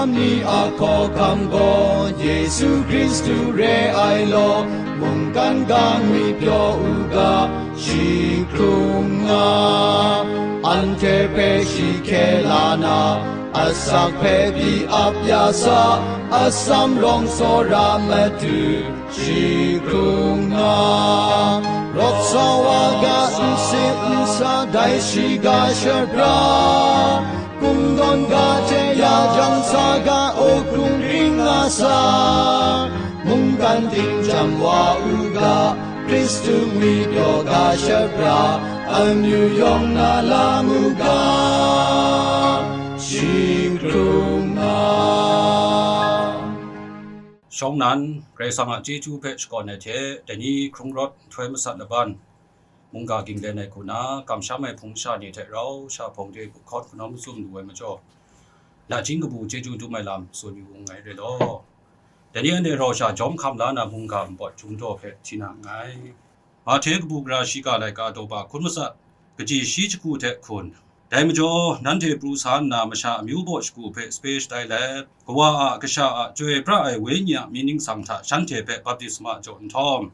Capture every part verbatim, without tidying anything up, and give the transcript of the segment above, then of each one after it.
Ni a hkawhkam gaw Yesu Hkristu re ai law, mungkan ga ngwi pyaw u ga, shi hkrung nga. Anhte hpe shi hkye la na, asak hpe pyi ap ya sa, atsam rawng tsawra matu, shi hkrung nga. Rawt sa wa ga nsit nsa dai shiga shapra, kungdawn ga hte ya jang sa ga o hkrung ring nga sa, mungkan ting jam wa u ga, Hkristu ngwi pyaw ga shapra, amyu yawng na la mu ga, shi hkrung nga. Shawng nan, Karai Kasang a chyeju hpe shakawn ai hte, dai ni hkrung rawt nhtoi masat laban, mungga ging len ai hku na, kamsham ai hpung sha ni hte rau sha hpawng de hkawt hkanawng matsun lu ai majaw, nachying kabu chyeju dum ai lam tsun yu nngai re law. Dai ni anhte rau sha jawm hkam la na mungga npawt chyum daw hpe hti na nngai. Mahte kabu gara shiga laika daw ba hkun matsat, kaji shi jahku hte hkun. Dai majaw, nanhte pru sa nna masha amyu baw shagu hpe sape shatai let, Kawa a, Kasha a, Chyoi pra ai Wenyi a mying ningsang hta shanhte hpe baptisma jaw nhtawm,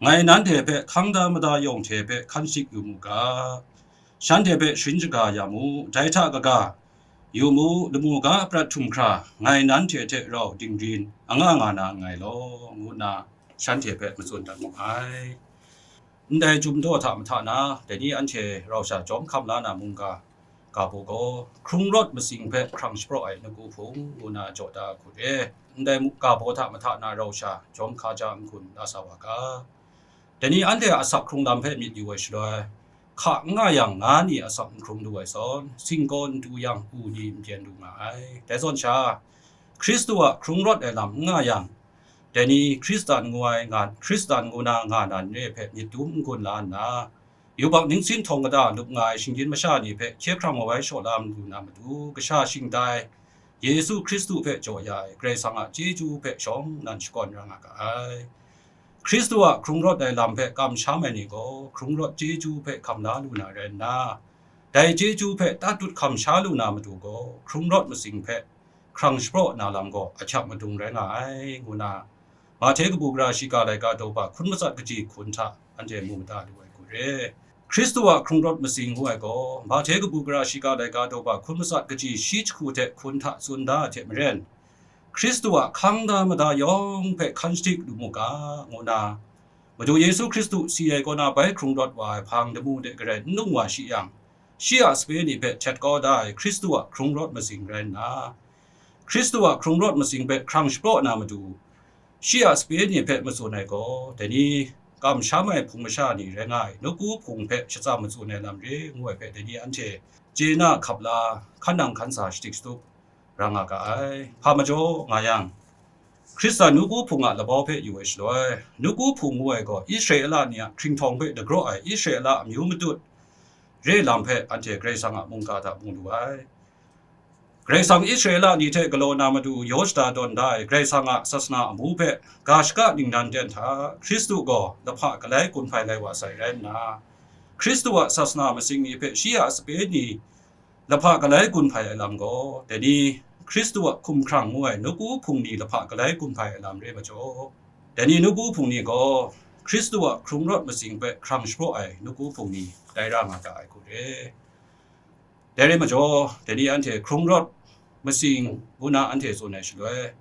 ngai nanhte hpe hkang da mada yawng hte hpe hkan shik yu mu ga, shanhte hpe sharin shaga ya mu, dai hta kaga, yu mu, lamu ga prat htum hkra, ngai nanhte hte rau dingrin anga nga na nngai law, ngu nna shanhte hpe matsun dat mu ai. Ndai chyum daw hta mahta na, dai ni anhte rau sha jawm hkam la na mungga, ga baw gaw, hkrung rawt matsing hpe hkrang shapraw ai nawku hpung, ngu na jaw da hku re. Ndai mu-, ga baw hta mahta na rau sha jawm hkaja n-gun la sa wa ga. Dai ni anhte a asak hkrung lam hpe myit yu ai shaloi, hka n nga yang nga ni asak n hkrung lu ai zawn, singgaw n du yang u ni n byen lu nga ai. Dai zawn sha, Hkristu a hkrung rawt ai lam n nga yang, dai ni Hkristan ngu ai nga, Hkristan ngu na nga na n re hpe myit dum n gun la nna, yubak ningsin htawng kata lup nga ai shinggyim masha ni hpe hkye hkrang wai shaw la lu na matu, kasha shingtai, Yesu Hkristu hpe jaw ya ai Karai Kasang a chyeju hpe shawng nan shakawn ra nga ga ai. Hkristu a hkrung rawt ai lam hpe kamsham ai ni gaw, hkrung rawt chyeju hpe hkam la lu na rai nna, dai chyeju hpe tatut hkam sha lu na matu gaw, hkrung rawt matsing hpe hkrang shapraw na lam gaw ahkyak madung rai nga ai, ngu na, Mahte kabu gara shiga laika daw ba hkun matsat kaji hkun hta anhte mu mada lu ai hku re. Hkristu a hkrung rawt matsing ngu ai gaw, Mahte kabu gara shiga laika daw ba hkun matsat kaji shi jahku hte hkun hta tsun da ai hte maren, Hkristu a hkang da mada yawng hpe hkan shading lu mu ga, ngu na, Madu Yesu Hkristu si ai kaw na bai hkrung rawt wa ai hpang lamu de garai n lung wa shi yang, shi a sape ni hpe htet kau da ai Hkristu a hkrung rawt matsing rai nna, Hkristu a hkrung rawt matsing hpe hkrang shapraw na matu, shi a sape ni hpe matsun ai gaw, dai ni kamsham ai hpung masha ni rai nga ai, nawku hpung hpe shatsam matsun ai lam re ngu ai hpe dai ni anhte chye na hkap la, hkan nang hkan sa shadik shatup ra nga ga ai. Hpa majaw nga yang, Hkristan nawku hpung a labau hpe yu ai shaloi, nawku hpung ngu ai gaw Israela ni a hkringhtawng hpe dagraw ai Israela amyu matut re lam hpe anhte Karai Kasang a mungga hta mu lu ai. Karai Kasang Israela ni hte galaw na matu yaw shada tawn da ai Karai Kasang a sasana amu hpe ga shaka ningnan ten hta, Hkristu gaw lahpa galai gun hpai lai wa sai rai nna, Hkristu a sasana matsing ni hpe shi a sape ni lahpa galai gun hpai ai lam gaw, dai ni Hkristu a hkumhkrang ngu ai nawku hpung ni lahpa galai gun hpai ai lam re majaw, dai ni nawku hpung ni gaw Hkristu a hkrung rawt matsing hpe hkrang shapraw ai nawku hpung ni tai ra nga ga ai hku re. Dai re majaw, dai ni anhte hkrung rawt matsing ngu na anhte tsun ai shaloi,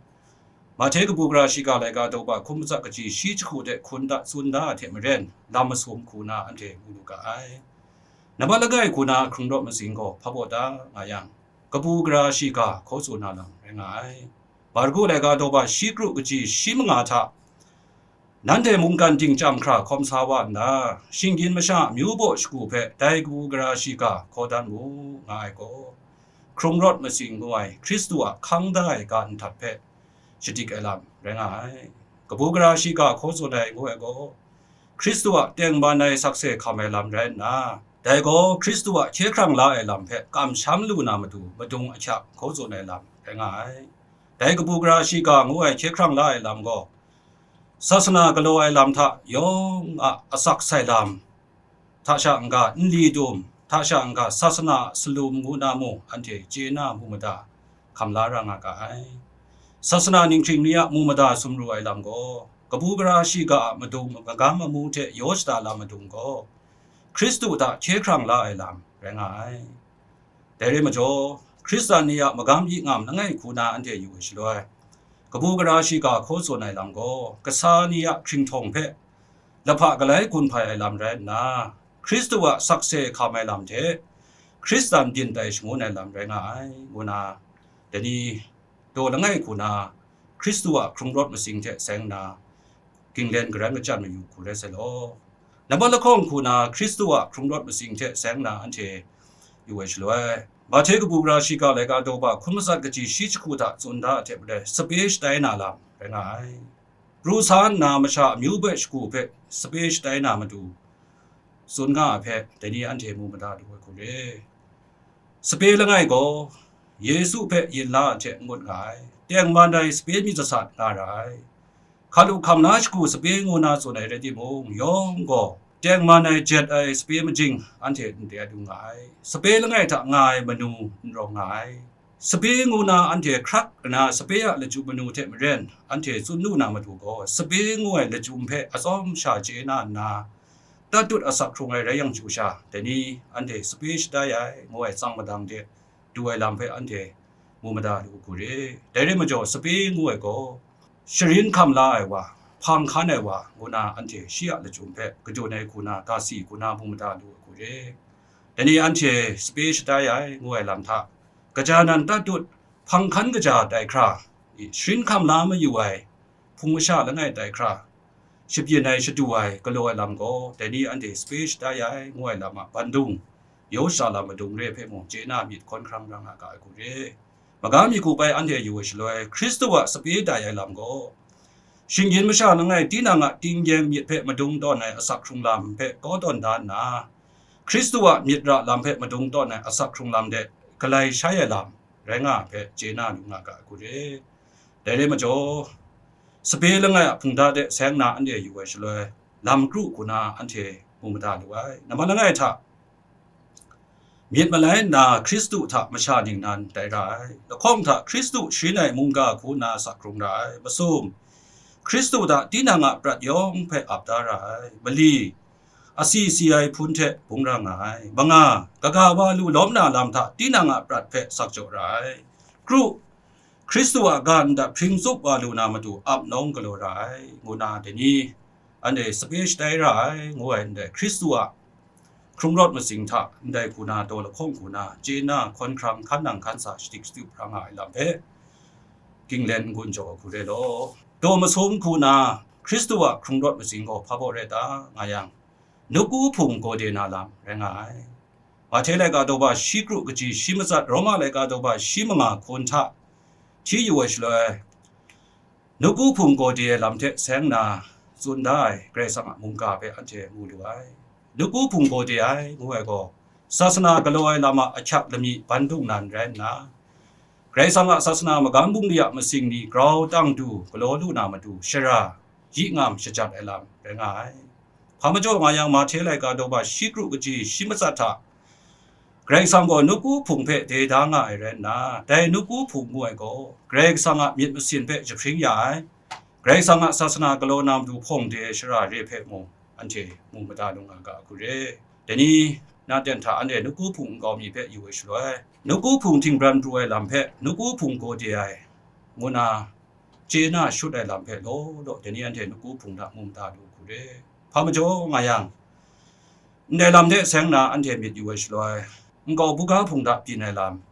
Mahte kabu gara shiga laika daw ba hkun matsat kaji shi jahku de hkun da tsun da ai hte maren, lam masum hku na anhte mu lu ga ai. Nambat langai hku na hkrung rawt matsing gaw hpa baw ta nga yang, kabu gara shiga hkaw tsun na lam rai nga ai. Marku laika daw ba shi kru kaji shi manga hta, nanhte mungkan dingchyam hkra hkawm sa wa nna, shinggyim masha amyu baw shagu hpe dai kabu gara shiga hkaw dan mu, nga ai gaw, hkrung rawt matsing ngu ai Hkristu a hkang da ai ga nhtat hpe shadik ai lam rai nga ai. Kabu gara shiga hkaw tsun ai ngu ai gaw, Hkristu a tengman ai sakse hkam ai lam rai nna, dai gaw Hkristu a hkye hkrang la ai lam hpe kamsham lu na matu madung ahkyak hkaw tsun ai lam rai nga ai. Dai kabu gara shiga ngu ai hkye hkrang la ai lam gaw, sasana galaw ai lam hta yawng a asak sai lam, hta sha n-ga nli dum, hta sha n-ga sasana a salum ngu na mung anhte chye na mu mada, hkam la ra nga ga ai. Sasana ninghkring ni a mu mada sumru ai lam gaw, kabu gara shiga a madung magam amu hte yaw shada lam madung gaw, Hkristu hta hkye hkrang la ai lam rai nga ai. Dai rai majaw, Hkristan ni a magam yi ngam langai hku na anhte yu ai shaloi, kabu gara shiga hkaw tsun ai lam gaw, kasa ni a hkringhtawng hpe lahpa galai gun hpai ai lam rai nna, Hkristu a sakse hkam ai lam hte Hkristan byin tai shangun ai lam rai nga ai, ngu na, dai ni daw langai hku na, Hkristu a hkrung rawt masing hte seng nna, ginglen garan kachyan mayu hku rai sai law. Nambat lahkawng hku na, Hkristu a hkrung rawt masing hte seng nna anhte yu ai shaloi, Mahte kabu gara shiga laika daw ba hkun matsat kaji shi jahku hta tsun da ai hte maren, sape shatai na lam rai nga ai. Pru sa nna masha amyu hpe shagu hpe sape shatai na matu, tsun nga ai hpe, dai ni anhte mu mada lu ai hku re. Sape langai gaw, Yesu hpe yin la ai hte n-gun nga ai, tengman ai sape myit sasat nga ra ai. Hkalu hkam na shagu sape ngu na tsun ai rai timung, yawng gaw, tengman ai jet ai sape majing anhte n de ai lu nga ai. Sape langai hta nga ai manu n rawng nga ai. Sape ngu na anhte hkrak nna sape a lachyum manu hte maren anhte tsun lu na matu gaw, sape ngu ai lachyum hpe atsawm sha chye na nna, tatut asak hkrung ai rai yang chyu sha, dai ni anhte sape shatai ai, ngu ai tsang madang de du ai lam hpe anhte mu mada lu hku re. Dai rai majaw, sape ngu ai gaw, sharin hkam la ai wa, hpang hkan ai wa, ngu na anhte shi a lachyum hpe kadun ai hku na, ga si hku na mu mada lu ai hku re. Dai ni anhte sape shatai ai, ngu ai lam hta, gaja nan tatut, hpang hkan kaja tai hkra, sharin hkam la mayu ai, hpung masha langai tai hkra, shabyin ai, shadu ai, galaw ai lam gaw, dai ni anhte sape shatai ai, ngu ai lam a bandung, yaw sha lam madung re hpe mung chye na myit hkawn hkrang ra nga ga ai hku re. Magam mi hku bai anhte yu ai shaloi, Hkristu a sape tai ai lam gaw, shinggyim masha langai tinang a tinggyeng myit hpe madung tawn ai asak hkrung lam hpe kau tawn da nna, Hkristu a myit ra lam hpe madung tawn ai asak hkrung lam de galai shai ai lam rai nga ai hpe chye na lu nga ga ai hku re. Dai rai majaw, sape langai a hpungda de seng na anhte yu ai shaloi, lam kru hku na anhte mu mada lu ai. Nambat langai hta, myit malai nna Hkristu hta masha ningnan tai ra ai. Lahkawng hta Hkristu sharin ai mungga hku nna sak hkrung ra ai. Masum, Hkristu hta tinang a prat yawng hpe ap da ra ai. Mali, asi si ai hpun hte bung ra nga ai. Manga, kaga wa lu lawm na lam hta tinang a prat hpe sak jaw ra ai. Kru, Hkristu a ga ndat hpring tsup wa lu na matu ap nawng galaw ra ai, ngu na dai ni, anhte sape shatai ra ai, ngu ai ndai Hkristu a hkrung rawt masing hta ndai hku na daw lahkawng hku na chye na hkawn hkrang hkan nang hkan sa shadik shatup ra nga ai lam hpe, ginglen n-gun jaw ai hku re law. Daw masum hku na Hkristu a hkrung rawt masing gaw hpa baw rai ta nga yang, nawku hpung gawde na lam rai nga ai. Mahte laika daw ba shi kru kaji shi matsat, Roma laika daw ba shi manga hkun hta hti yu ai shaloi, nawku hpung gawde ai lam hte seng na tsun da ai Karai Kasang a mungga hpe anhte mu lu ai. Nawku hpung gawde ai, ngu ai gaw, sasana galaw ai lam a ahkyak lami bandung nan rai nna, Karai Kasang a sasana magam bungli a masing ni grau tang du galaw lu na matu shara, yi ngam shajat ai lam rai nga ai. Hpa majaw nga yang, Mahte laika daw ba shi kru kaji shi matsat hta, Karai Kasang gaw nawku hpung hpe de da nga ai rai nna, dai nawku hpung ngu ai gaw, Karai Kasang a myit masin hpe jahpring ya ai, Karai Kasang a sasana galaw na matu hpawng de ai shara re hpe mung, anhte mu mada lu nga ga hku re. Dai ni, na ten hta anhte nawku hpung nkau mi hpe yu ai shaloi, nawku hpung htingbran pru ai lam hpe, nawku hpung gawde ai, ngu na, chye na shut ai lam hpe law law, dai ni anhte nawku hpung hta mu mada lu hku re. Hpa majaw nga yang, ndai lam hte seng na anhte myit yu ai shaloi, nkau buga hpung hta byin ai lam,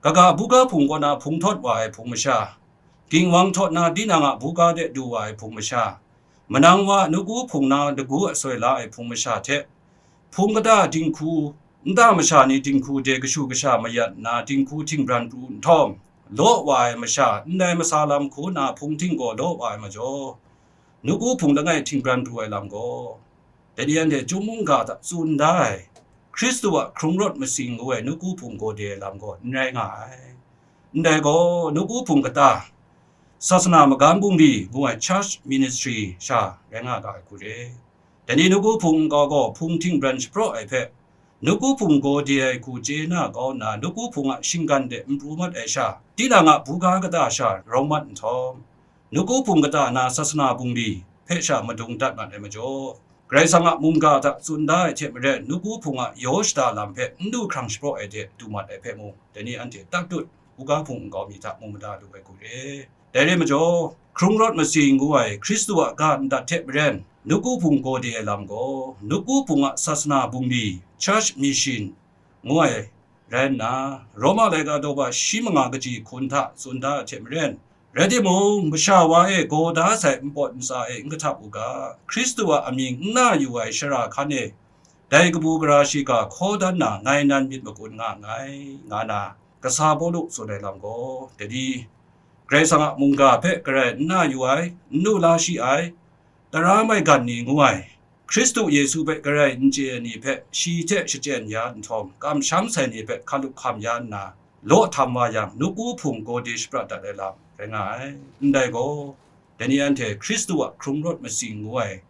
kaga buga hpung kaw na hpung htawt wa ai hpung masha, ginwang htawt na tinang a buga de du wa ai hpung masha, manang wa nawku hpung na lagu asoi la ai hpung masha hte, hpung kata dinghku, nta masha ni dinghku de kashu kasha mayat nna dinghku htingbran pru nhtawm, law wa ai masha, ndai masa lam hku na hpung htinggaw law wa ai majaw, nawku hpung langai htingbran pru ai lam gaw, dai ni anhte chyum mungga hta tsun da ai, Hkristu a hkrung rawt masing ngu ai nawku hpung gawde ai lam gaw n rai nga ai. Ndai gaw, nawku hpung kata, sasana magam bungli ngu ai church ministry sha rai nga ga ai hku re. Dai ni nawku hpung nkau gaw hpung htingbran shapraw ai hpe, Nawku Hpung gaw de ai hku chye na kau nna, Nawku Hpung a shinggan de n pru mat ai sha, tinang a buga kata sha rawng mat nhtawm, Nawku Hpung kata na sasana bungli hpe sha madung dat mat ai majaw, Karai Kasang a mungga hta tsun da ai hte maren, Nawku Hpung a yaw shada lam hpe n du hkrang shapraw ai de du mat ai hpe mung, dai ni anhte tatut, buga hpung nkau mi hta mu mada lu ai hku re. Dai re majaw, hkrung rawt matsing ngu ai Hkristu a ga ndat hte maren, Nawku Hpung gaw de ai lam gaw, Nawku Hpung a sasana bungli, church mission, ngu ai rai nna, Roma laika daw ba shi manga kaji hkun hta tsun da ai hte maren, rai timung, masha wa e gaw da sai npawt ntsa e n kahtap u ga, Hkristu a amying n na yu ai shara hkan e, dai kabu gara shiga hkaw dan na ngai nan myit makun nga nngai, nga na, kasa Pawlu tsun ai lam gaw, dai ni, Karai Kasang a mungga hpe garai n na yu ai, n lu la shi ai, tara maigan ni ngu ai, Hkristu Yesu hpe garai n chye ai ni hpe shi hte shachyen ya nhtawm, kamsham sai ni hpe hkalup hkam ya nna, law htam wa yang, Nawku Hpung gaw de shaprat dat ai lam rai nga ai. Ndai gaw, dai ni anhte Hkristu a hkrung rawt matsing ngu ai,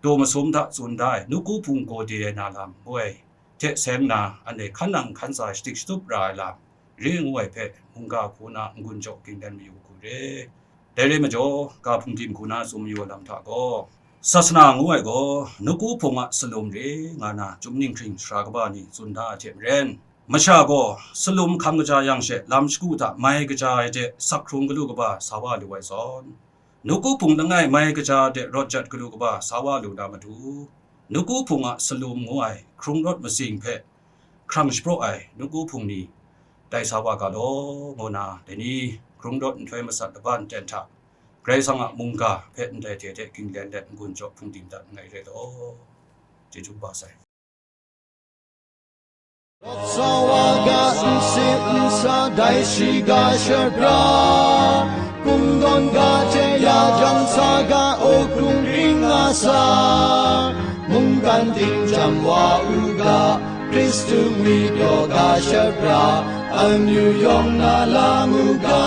daw masum hta tsun da ai, Nawku Hpung gaw de ai na lam ngu ai hte seng nna, anhte hkan nang hkan tsa shadik shatup ra ai lam, re ngu ai hpe, mungga hku na n-gun jaw ging dan mayu hku re. Dai re majaw, ga hpungdim hku na tsun mayu ai lam hta gaw, sasana ngu ai gaw, Nawku Hpung a salum re nga na, chyum ninghkring sara kaba ni tsun da ai hte maren, masha gaw salum hkam kaja yang she, lam shagu hta mai kaja ai hte sak hkrung galu kaba sa wa lu ai zawn, Nawku Hpung langai mai kaja de rawt jat galu kaba sa wa lu na matu, Nawku Hpung a salum ngu ai hkrung rawt matsing hpe hkrang shapraw ai Nawku Hpung ni tai sa wa ga law, ngu na, dai ni hkrung rawt nhtoi masat laban ten hta, Karai Kasang a mungga hpe ndai hte hte ging len let n-gun jaw hpungdim dat nngai re law. Chyeju kaba sai. Rawt sa wa ga, n sit n sa dai shiga shapra, kungdawn ga hte ya jang sa ga, o hkrung ring nga sa, mungkan ting jam wa u ga, Hkristu ngwi pyaw ga shapra, amyu yawng na la mu ga.